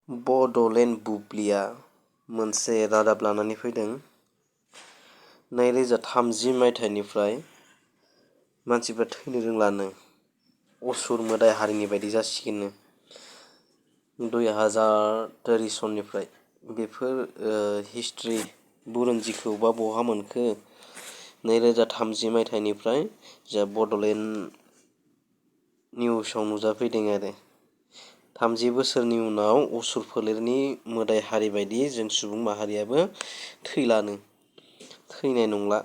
बड'लेण्ड बुब्लिया मोनसे रादाब लानानै फैदों। 2030 मायथाइनिफ्राय मानसिफ्रा थैनो रोंलानो, असुर मोदाय हारिनि बायदि जासिगोननो। 2023 सननिफ्राय बेफोर हिस्ट्रि बुरन्जिखौ बहा मोनखो? 2030 मायथाइनिफ्राय जा बड'लेण्ड निउसाव नुजाफैदों आरो। 30 बोसोरनि उनाव असुर फोलेरनि मोदाय हारि बायदि जों सुबुं माहारियाबो थैनाय नंला।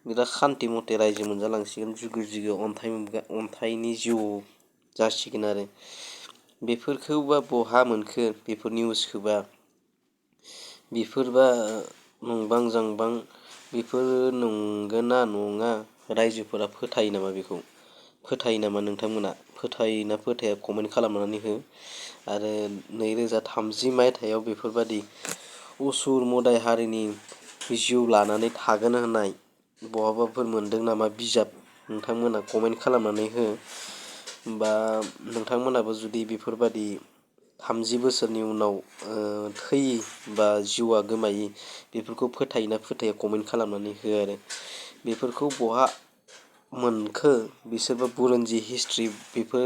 बिराद खान्थि मथे रायजो मोनजालांसिगोन, जुगु जुगु अन्थाइनि जिउ जासिगोन आरो। बेफोरखौबा बहा मोनखो बेफोर निउसखौबा? बेफोरबा नंबां जांबां, बेफोर नंगोना नङा? रायजोफोरा फोथायो नामा बेखौ? फोथायो नामा नोंथांमोना? फोथायोना फोथाया कमेन्ट खालामनानै हो। आरो 2030 मायथाइयाव बेफोरबादि असुर मोदाय हारिनि जिउ लानानै थागोन होननाय बहाबाफोर मोनदों नामा बिजाब? नोंथांमोना कमेन्ट खालामनानै हो। बा नोंथांमोनाबो जुदि बेफोरबादि 30 बोसोरनि उनाव थैयि बा जिउआ गोमायि बेफोरखौ फोथायोना फोथाया कमेन्ट खालामनानै हो आरो। बेफोरखौ बहा मोनखो? बिसोरबा बुरन्जि हिस्ट्रि बेफोर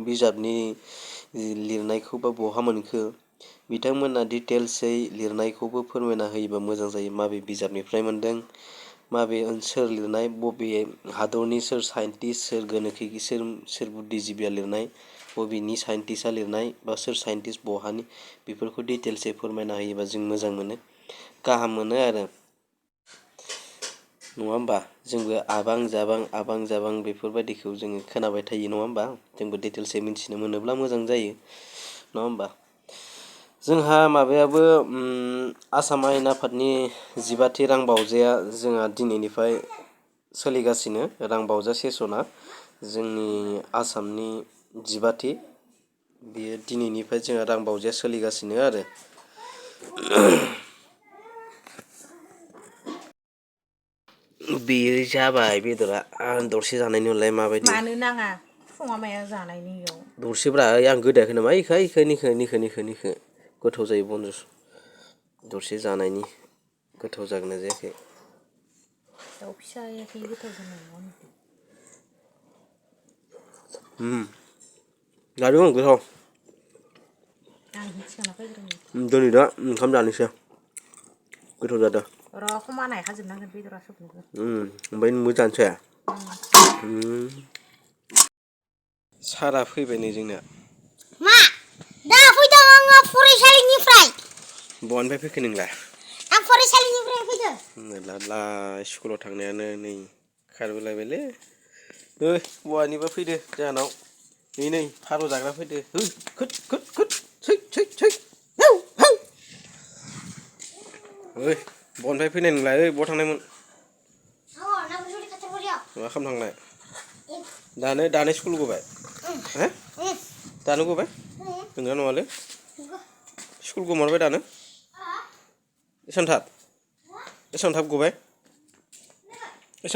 बिजाबनि लिरनायखौबा बहा मोनखो? बिथांमोना डिटेल्सै लिरनायखौबो फोरमायना होयोबा मोजां जायो। माबे बिजाबनिफ्राय मोनदों, माबे सोर लिरनाय, बबे हादरनि सोर साइन्टिस्ट, सोर गोनोखोगिरि, सोर बुद्धिजिबिया लिरनाय, बबेनि साइन्टिस्टआ लिरनाय, बा सोर साइन्टिस्ट बहानि, बेफोरखौ डिटेल्सै फोरमायना होयोबा जों मोजां मोनो, गाहाम मोनो आरो। नङा होमबा? जोंबो आबां जाबां बेफोरबायदिखौ जोङो खोनाबाय थायो, नङा होमबा? जोंबो डिटेल्सै मिथिनो मोनोब्ला मोजां जायो, नङा होमबा? जोंहा माबायाबो आसाम आयेन आफादनि 15थि रां बावजाया जोंहा दिनैनिफ्राय सोलिगासिनो। रां बावजा सेसना जोंनि आसामनि 15थि, बेयो दिनैनिफ्राय जोंहा रां बावजाया सोलिगासिनो आरो। बेयो जाबाय बेदरा। आं दरसे जानायनि उनावलाय माबायदि? मानो नाङा? फुङाव माया जानायनि इयाव? दरसेब्रा, आं गोदायाखै नामा? निखो गोथाव जायो बनजुस। दरसे जानायनि गोथाव जागोन ना जायाखै? दाउ फिसायाखै गोथाव जानाय नङा। जादों गोथाव। आं मिथिखाना फैग्रोनि। दिनै दा ओंखाम जानोसै। गोथाव जादों। र' खमा नायखाजोबनांगोन बेदरा सबनोबो। ओमफ्राय नोंबो जानोसै? सारा फैबाय नै जोंना। मा? दा फैदों आङो फरायसालिनिफ्राय। बहानिफ्राय फैखो नोंलाय? आं फरायसालिनिफ्राय फैदों। मेरला स्कुलाव थांनायानो नै खारबोलायबायलै। ओइ बहानिबा फैदो जोंहानाव। नै फारौ जाग्रा फैदो। ओइ बहानिफ्राय फैनाय नोंलाय? ओइ बहा थांनायमोन? मा खालामनो थांनाय? दानो स्कुल गबाय? दानो गबाय? नंगौना नङालै? स्कुल गोमारबाय दानो? एसां थाब गबाय?